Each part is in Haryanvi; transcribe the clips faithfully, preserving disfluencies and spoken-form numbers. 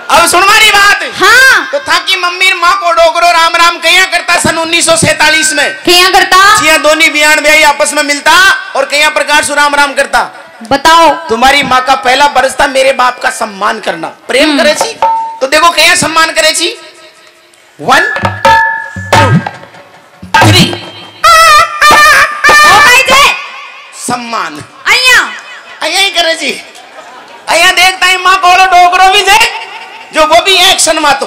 अब सुन मारी बात। हाँ। तो थाकी मम्मी माँ को डोकरो राम राम कहिया करता सन उन्नीस सौ सैंतालीस में। कहिया करता? जिया दोनी बियान ब्याही आपस में मिलता और कहिया प्रकार सु राम राम करता। बताओ। तुम्हारी माँ का पहला फर्ज था मेरे बाप का सम्मान करना। प्रेम हम्म। करे छी। तो देखो कहिया सम्मान करे छी। One, two, three। ओ भाई जे। सम्मान। अइया। अइया ही करे जी। अइया देखता ही माँ बोलो डोकरो भी जे, जो वो भी एक्शन मातो।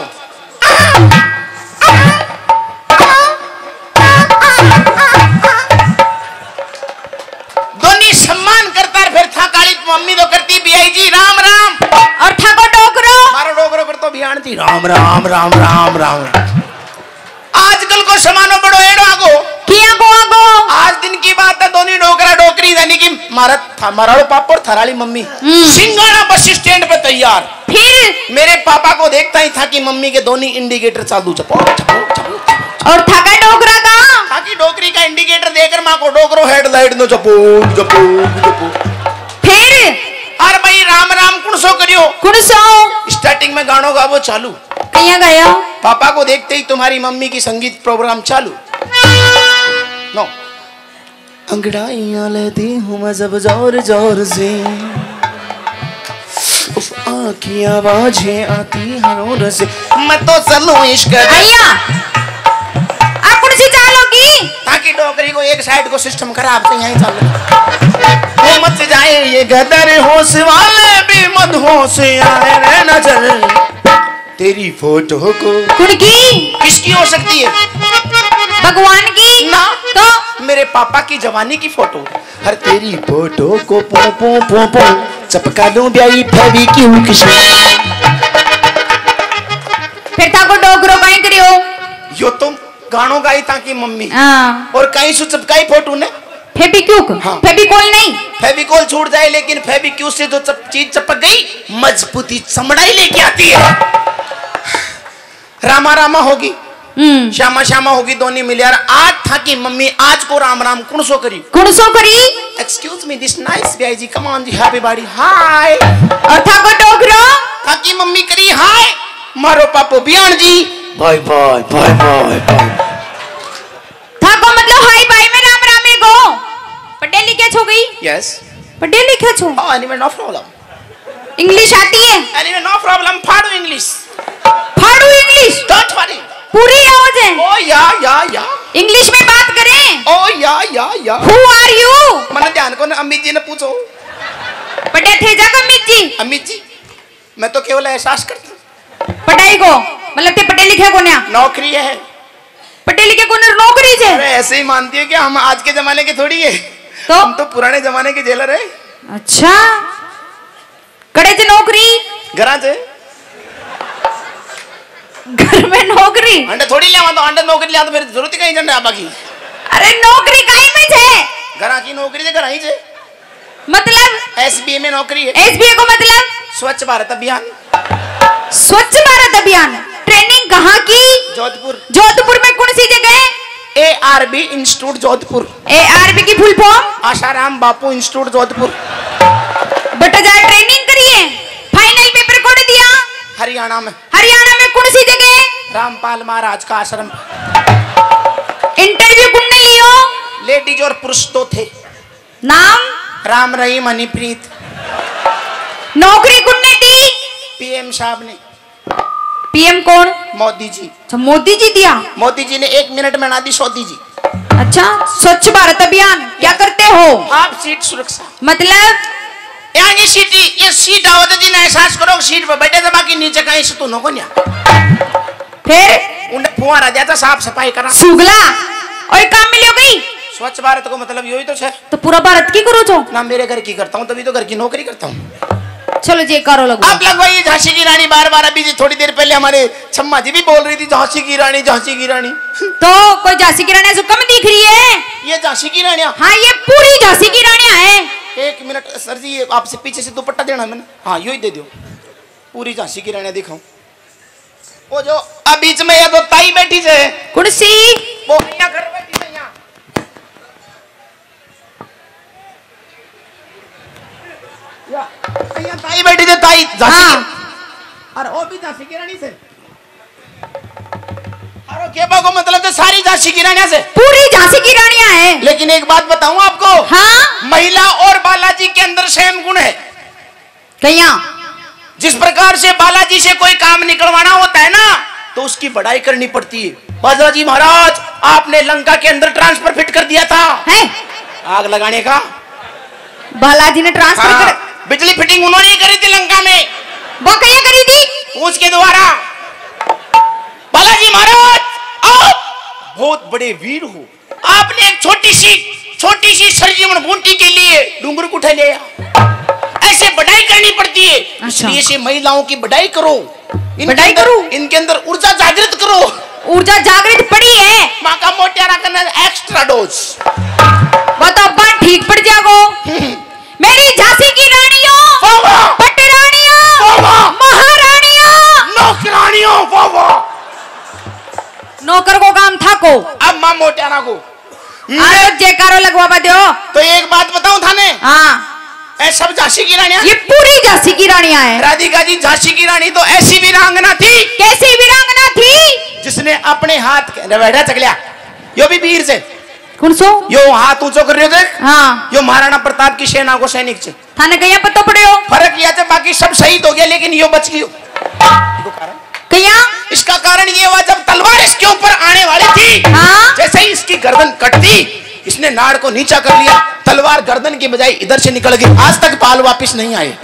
दोनी सम्मान करता, फिर था काली मम्मी तो करती बियाई जी राम राम। और था को डोकरो? मारो डोकरो करतो बियान जी राम राम राम राम राम। आजकल को जमानो बड़ो एड़ो आगो। किया को आगो? आज दिन की बात है, दोनी डोकरा डोकरी यानी कि मारा था, मारा वालो पापा और थारा वाली मम्मी हम्म। सिंगाड़ा बस स्टैंड पे तैयार। फिर? मेरे पापा को देखता ही था कि मम्मी के दोनी इंडिकेटर चालू चपो, चपो, चपो, चपो। और थाका डोकरा का? थाकी डोकरी का इंडिकेटर देखकर माँ को डोकरो हेडलाइट नो चपो, चपो, चपो। फिर? अरे भाई राम राम कुण सो करियो? कुण सो? स्टार्टिंग में गाणो गावो चालू। कहिया गाया? पापा को देखते ही तुम्हारी मम्मी की संगीत प्रोग्राम चालू। नो। अंगड़ाइयां लेती हूँ मैं जब जोर जोर से, उफ, आँखी आवाजें आती हरोर से, मैं तो चलूं इश्क। अइया, आ कुर्सी चालोगी? ताकि डोकरी को एक साइड को सिस्टम खराब से यहीं चल। वो मच जाए ये गदर, होश वाले भी मदहोश आए रे नजर। तेरी फोटो को कुण की? किसकी हो सकती है? भगवान की? ना। तो? मेरे पापा की जवानी की फोटो। हर तेरी फोटो को पो पो पो पो चपका लूं ब्याई फेविक्विक से। फिर था को डोकरो काई करियो? यो तो गाणो गाई ताकि मम्मी। हाँ। और काई सु चपकाई फोटो ने? फेविक्विक? हाँ। फेविकोल नहीं? फेविकोल छूट जाए, लेकिन फेविक्विक से जो चप-, चीज चपक गई, मजबूती चमड़ाई लेके आती है। रामा रामा होगी, हम्म। श्यामा श्यामा होगी, दोनी मिलियार। आज थाकी मम्मी आज को राम राम कुण सो करी? कुण सो करी? Excuse me, this nice ब्याई जी, come on ji, happy body, hi। और था को डोकरो? थाकी मम्मी करी hi, मारो पापो बियान जी, bye bye, bye bye, bye। थाको मतलब हाय बाय में राम राम है गो। पढ़े लिखे छो गई? Yes। पढ़े लिखे छो? Oh, anyway, no problem। English आती है? Anyway, no problem, फाड़ू English। फाड़ू English? Don't worry। पूरी आवाज है? Oh, yeah, yeah, yeah। English में बात करें? Oh, yeah, yeah, yeah। Who are you? मैंने ध्यान को ना, अमित जी ने पूछो। पढ़े थे जा अमित जी? अमित जी, मैं तो केवल एहसास करता हूँ। पढ़ाई को मतलब ते पढ़े लिखे कोन्या? नौकरी है। पढ़े लिखे कोन्या, नौकरी जे? अरे ऐसे ही मानती है क्या? हम आज के जमाने के थोड़ी है। तो? हम तो पुराने जमाने के जेलर है। अच्छा, कड़े जे नौकरी? घरां जे। घर में नौकरी? अंडे थोड़ी ले आवा, तो अंडे नौकरी ले आवा, तो फिर जरूरत ही कहीं झंडे आबा की। अरे नौकरी काई में जे? घरां की नौकरी जे, घरां ही जे। मतलब? एसबीए में नौकरी है। एसबीए को मतलब? स्वच्छ भारत अभियान। स्वच्छ भारत अभियान। ट्रेनिंग कहाँ की? जोधपुर। जोधपुर में कौन सी जगह? A R B institute Jodhpur. एआरबी की full form? Asaram Bapu institute Jodhpur. बेटा जा ट्रेनिंग करिए, फाइनल पेपर कौन दिया? हरियाणा में। हरियाणा में कौन सी जगह? रामपाल महाराज का आश्रम। इंटरव्यू कौन ने लियो? लेडीज और पुरुष तो थे। नाम? राम रहीम हनीप्रीत। नौकरी कुण ने दी? पीएम साहब ने। पीएम कौन? मोदी जी। अच्छा, मोदी जी दिया? मोदी जी ने एक मिनट में बना दी सऊदी जी। अच्छा, स्वच्छ भारत अभियान क्या करते हो? आप सीट सुरक्षा। मतलब? यानी सीट, ये सीट आओ तो जी ने एहसास करो, सीट पे बैठे थे, बाकी नीचे कहीं से तो नो को नहीं। फिर? उन्हें फुहारा दिया था साफ सफाई करा। सुगला, और काम मिलियो गई? स्वच्छ भारत को मतलब यो ही तो है। तो पूरा भारत की करो छो? ना, मेरे घर की करता हूँ, तभी तो घर की नौकरी करता हूँ। चलो जी, करो लगो। आप लगवाइए झांसी की रानी बार बार। अभी जी थोड़ी देर पहले हमारे छम्मा जी भी बोल रही थी, "झांसी की रानी, झांसी की रानी।" तो कोई झांसी की रानी ऐसे कम दिख रही है? ये झांसी की रानिया? हाँ, ये पूरी झांसी की रानिया है। एक मिनट सर जी, ये आपसे पीछे से दुपट्टा देना है मैंने। हाँ, यो ही दे दो। पूरी झांसी की रानिया दिखाऊं। वो जो आ बीच में ये दो ताई बैठी जे। कुर्सी। वो यहाँ घर बैठी जे यहाँ। या, यहाँ ताई बैठी जे, ताई, झांसी की। हाँ। अरे ओ झांसी की रानी से। अरे, केबा को मतलब तो सारी झांसी की रानियां से। पूरी झांसी की रानियां हैं। लेकिन एक बात बताऊं आपको। हाँ। महिला और बालाजी के अंदर सेम गुण है। कहिया? जिस प्रकार से बालाजी से कोई काम निकलवाना होता है ना, तो उसकी बड़ाई करनी पड़ती है। बालाजी महाराज, आपने लंका के अंदर ट्रांसफर फिट कर दिया था। है? आग लगाने का। बालाजी ने ट्रांसफर हाँ, कर बिजली फिटिंग उन्होंने ही करी थी लंका में। वो कहिया करी थी? उसके द्वारा। बालाजी महाराज, आप बहुत बड़े वीर हो, आपने एक छोटी सी, छोटी सी सरजीवन बूटी के लिए डूंगर को उठा लिया। ऐसे बड़ाई करनी पड़ती है, अच्छा। इसलिए से महिलाओं की बड़ाई करो, इनके बड़ाई अंदर, करूं? इनके अंदर ऊर्जा जागृत करो। ऊर्जा जागृत पड़ी है। माँ का मोटियारा करना एक्स्ट्रा डोज। वो तो अब ठीक पड़ जागो। मेरी झांसी की रानियों, वाह, वाह। पटरानियों, वाह, वाह। महारानियों, नौकरानियों, वाह, वाह। नौकर को काम था को। अब माँ मोटियारा को। आ तो जयकारो लगवावा दो। तो एक बात बताऊं थाने? हाँ। ए सब झांसी की रानियां? ये पूरी झांसी की रानियां हैं। राधिका जी, झांसी की रानी तो ऐसी वीरांगना थी। कैसी वीरांगना थी? जिसने अपने हाथ के, बैठा चकलिया, यो भी वीर से। कौन सो? यो हाथ ऊंचो कर रहे हो देख। हाँ। यो महाराणा प्रताप की सेना को सैनिक से। थाने कहीं पता पड़े हो? फर्क यह थे, बाकी सब शहीद हो गया, लेकिन यो बच गयो। कहिया? इसका कारण ये हुआ, जब तलवार इसके ऊपर आने वाली थी, हाँ? जैसे ही इसकी गर्दन कटती, इसने नाड़ को नीचा कर लिया, तलवार गर्दन की बजाय इधर से निकल गई। आज तक बाल वापस नहीं आए।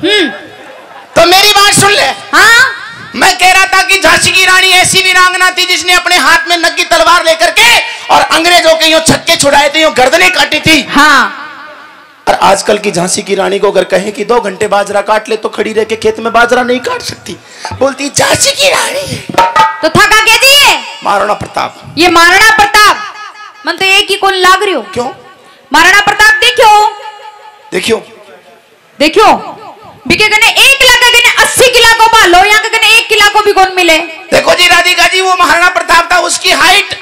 हम्म। तो मेरी बात सुन ले। हाँ? मैं कह रहा था कि झांसी की रानी ऐसी वीरांगना थी, जिसने अपने हाथ में नंगी तलवार लेकर के और अंग्रेजों के यूं छक्के छुड़ाए थे, यूं गर्दनें काटी थी। हाँ। और आजकल की झांसी की रानी को अगर कहें कि दो घंटे बाजरा काट ले, तो खड़ी रह के खेत में बाजरा नहीं काट सकती। बोलती, "झांसी की रानी।" तो थाका के जी? महाराणा प्रताप। ये महाराणा प्रताप, मन तो एक ही कौन लाग रही हो। क्यों? महाराणा प्रताप देखो। देखो। देखो। बिके कने एक लाख के कने अस्सी किला को भालो, यहाँ के कने एक किला को भी कौन मिले। देखो जी राधिका जी, वो महाराणा प्रताप था, उसकी हाइट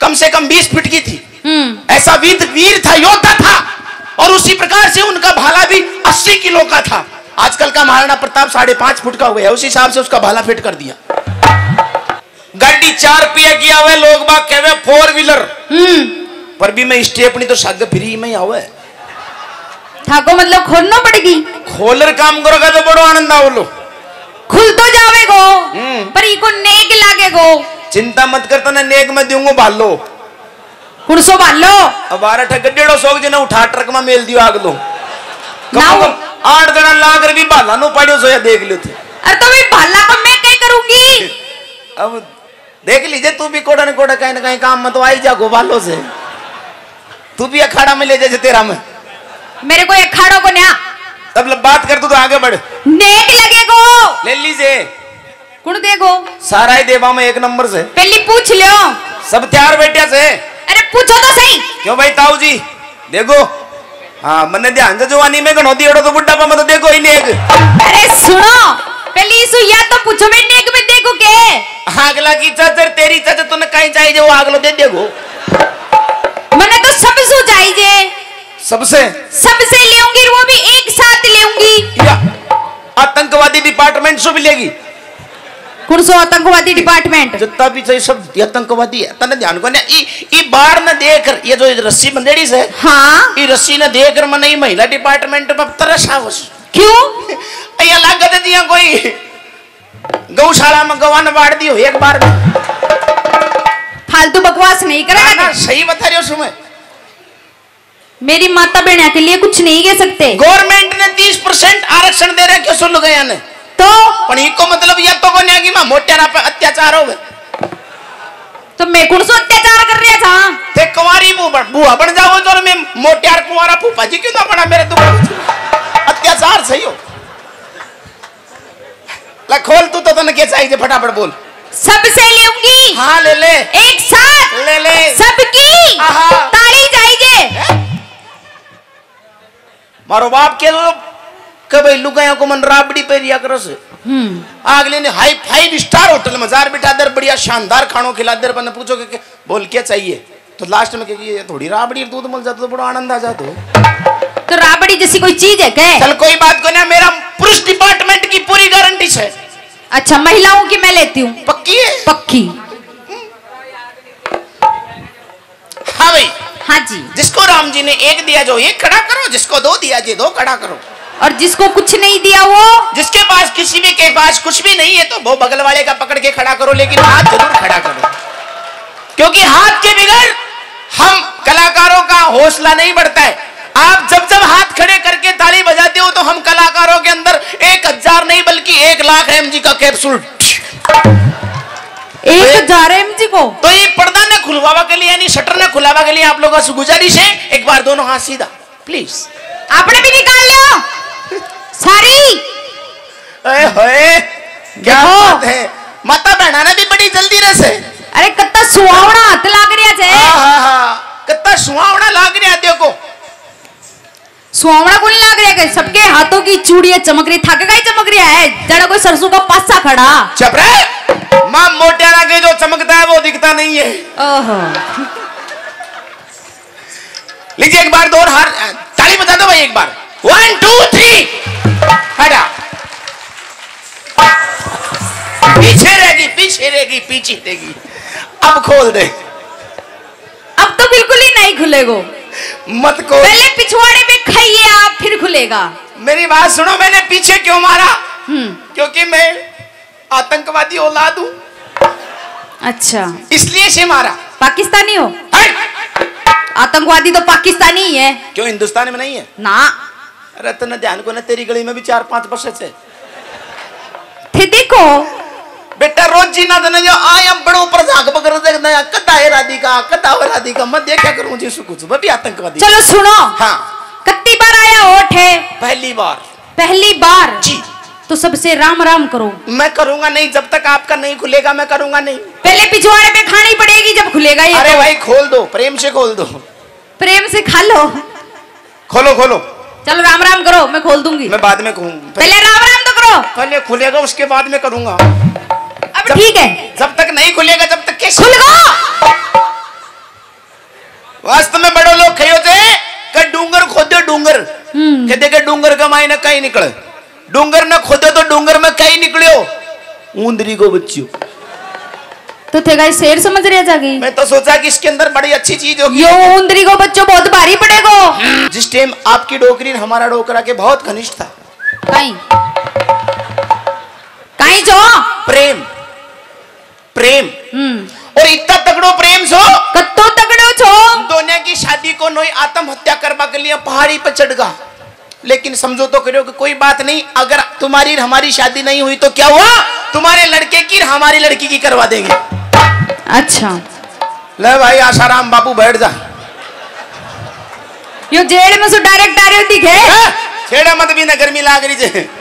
कम से कम बीस फीट की थी। हम्म। ऐसा वीर, वीर था, योद्धा था, और उसी प्रकार से उनका भाला भी अस्सी किलो का था। आजकल का महाराणा प्रताप साढ़े पांच फुट का हो गया, उस हिसाब से उसका भाला फिट कर दिया। गाड़ी चार पहिया की आवे, लोग बाग कहवे फोर व्हीलर। हम्म। पर भी मैं स्टेपनी तो सागे फ्री में ही आवे। थाको मतलब खोलना पड़ेगी। खोलर काम करोगा तो बड़ो आनंद आवलो। खुल तो जावेगो, हम्म। पर इको नेक लागेगो। चिंता मत कर, तने नेक में दूंगा भालो। कौन सो भालो? अब बारह ठे गड्डेड़ो सोग जने उठा ट्रक में मेल दियो आग लो। कम ना से हो। कम आठ जना लाग रही भाला नो पाड़ियो सोया देख लो थे। अरे तो भी भाला को मैं क्या करूंगी? अब देख लीजिए, तू भी कोड़ा न कोड़ा कहीं ना कहीं काम में तो आई जा, गोबालो से। तू भी अखाड़ा में ले जा, तेरा में। मेरे को अखाड़ों को न्या। तब ल-, बात कर, तू तो आगे बढ़। नेक लगेगो। ले लीजिए। कौन देगो? सारा ही देवा में एक नंबर से। पहली पूछ लो। सब तैयार बैठा से। अरे पूछो तो सही। क्यों भाई ताऊ जी? देखो, हाँ, मन्ने ध्यान से जवानी में घणो दियोड़ो तो बुढ़ापा में तो देखो ही नेक। अरे सुनो, पहले यीशु या तो पूछो, मैं नेक में देखो के? आगला की चादर, तेरी चादर, तूने कहीं चाहिए वो आगलो दे देखो। मन्ने तो सब सु चाहिए। सबसे? सबसे लेऊंगी, वो भी एक साथ लेऊंगी। या आतंकवादी डिपार्टमेंट से भी लेगी। कौन सो आतंकवादी डिपार्टमेंट? जितना भी चाहिए सब आतंकवादी है। तने ध्यान को ना, ई, ई बाढ़ न देख, ये जो रस्सी बंधेड़ी से, हाँ। ई रस्सी न देख, मैंने ई महिला डिपार्टमेंट में तरस आवस। क्यों? ये लागत है जियां कोई गौशाला में गवा न बाढ़ दी हो एक बार में। फालतू बकवास नहीं करे। ना, ना, सही बता रही हूँ सुमे। मेरी माता बहना के लिए कुछ नहीं कह सकते। गवर्नमेंट ने तीस परसेंट आरक्षण दे रखे सुन गया ने। तो? पण इको मतलब या तो कोन्या कि मां मोटेरा पे अत्याचार होवे। तो मैं कौन सो अत्याचार कर रहा था? ते कुंवारी बू बन, बुआ बन जाओ तो मैं मोटियार कुंवारा फूफा जी क्यों ना बना मेरे तो? अत्याचार सही हो। ला खोल तू तो, तने के चाहिए फटाफट बोल। सबसे लूंगी। हाँ, ले ले। एक साथ। ले ले। सबकी। आहा। ताली चाहिए। मारो बाप के तो के भाई लुगाया को मन राबड़ी पे रिया करस। हम्म। अगले ने हाई फाइव स्टार होटल में जार बिठा दर, बढ़िया शानदार खानो खिला दर, पर पूछो के, के बोल क्या चाहिए? तो लास्ट में कहेगी, "ये थोड़ी राबड़ी दूध मिल जाता तो बड़ा आनंद आ जाता।" तो राबड़ी जैसी कोई चीज है क्या? चल कोई बात को ना, अच्छा, महिलाओं की मैं लेती हूँ। पक्की है? पक्की। हाँ भाई। हाँ जी। जिसको राम जी ने एक दिया जो एक खड़ा करो, जिसको दो दिया जी दो खड़ा करो। और जिसको कुछ नहीं दिया वो? जिसके पास किसी भी के पास कुछ भी नहीं है तो वो बगल वाले का पकड़ के खड़ा करो, लेकिन हाथ जरूर खड़ा करो, क्योंकि हाथ के बगैर हम कलाकारों का हौसला नहीं बढ़ता है। आप जब जब हाथ खड़े करके ताली बजाते हो तो हम कलाकारों के अंदर एक हजार नहीं बल्कि एक लाख एमजी का कैप्सूल। एक हजार एमजी को? तो ये पर्दा ने खुलवावा के लिए, यानी शटर ने खुलावा के लिए आप लोगों से गुजारिश है, एक बार दोनों हाथ सीधा प्लीज। आपने भी निकाल लो सारी। अरे होए, क्या बात है। माता बहना ने भी बड़ी जल्दी रस है। अरे कत्ता सुहावना हाथ लाग रहा है। हाँ हाँ हाँ, कत्ता सुहावना लाग रहा है। देखो, सुहावना कौन लाग रहा है? सबके हाथों की चूड़ियां चमक रही, थाके का ही चमक रहा है, जरा कोई सरसों का पासा खड़ा। चुप रहे। माँ मोटियारा के जो चमकता है वो दिखता नहीं है। ओहो। लीजिए एक बार दो हार, ताली बजा दो भाई एक बार। One two three. हटा। पीछे रहेगी, पीछे रहेगी, पीछे रहेगी। अब खोल दे। अब तो बिल्कुल ही नहीं खुलेगो। मत खोल। पहले पिछवाड़े में खाइए आप, फिर खुलेगा। मेरी बात सुनो, मैंने पीछे क्यों मारा? हम्म। क्योंकि मैं आतंकवादी औलाद हूँ। अच्छा। इसलिए से मारा। पाकिस्तानी हो? आतंकवादी तो पाकिस्तानी ही है। क्यों, हिंदुस्तान में नहीं है? ना। अरे तन्ने ध्यान को ना, तेरी गली में भी चार पांच बसे से। थे देखो। बेटा रोजी ना तने जो आया बड़ो पर झाक बकर देखना, कदा है राधिका, कदा है राधिका, मैं देखा करूं जी कुछ, वो भी आतंकवादी। चलो सुनो। हाँ। कत्ती बार आया होठ है? पहली बार। पहली बार? जी। तो सबसे राम राम करो। मैं करूंगा नहीं, जब तक आपका नहीं खुलेगा मैं करूंगा नहीं। पहले पिछवाड़े पे खानी पड़ेगी, जब खुलेगा ये। अरे तो। भाई खोल दो, प्रेम से खोल दो। प्रेम से खा लो। खोलो खोलो। चलो राम राम करो, मैं खोल दूंगी। मैं बाद में कहूँ। पहले राम राम तो करो। पहले खुलेगा, उसके बाद में करूंगा। अब ठीक है। जब तक नहीं खुलेगा जब तक कैसे खुलेगा? वास्तव में बड़ो लोग कहो थे कि डूंगर खोदो डूंगर, हम्म। कहते कि डूंगर का मायने कहीं निकले। डूंगर न खोदो तो डूंगर में कहीं निकलियो, ऊंदरी को बच्चियो। तो थे गाइस शेर समझ रहे जागी। मैं तो सोचा कि इसके अंदर बड़ी अच्छी चीज होगी। यो ऊंदरी को बच्चों बहुत भारी पड़ेगो। जिस टाइम आपकी डोकरी ने हमारा डोकरा के बहुत घनिष्ठ था। कहीं कहीं जो प्रेम प्रेम। हम्म। और इतना तगड़ो प्रेम सो। कत्तो तगड़ो छो। दोनों की शादी को नोई आत्महत्या करवा के लिए पहाड़ी पर चढ़ गया। लेकिन समझो तो करो कि कोई बात नहीं, अगर तुम्हारी हमारी शादी नहीं हुई तो क्या हुआ, तुम्हारे लड़के की हमारी लड़की की करवा देंगे। अच्छा। ले भाई आशाराम बाबू बैठ जा। यो जेल में से डायरेक्ट आ रहे दिखे। हाँ? छेड़ा मत भी ना, गर्मी लाग रही जे।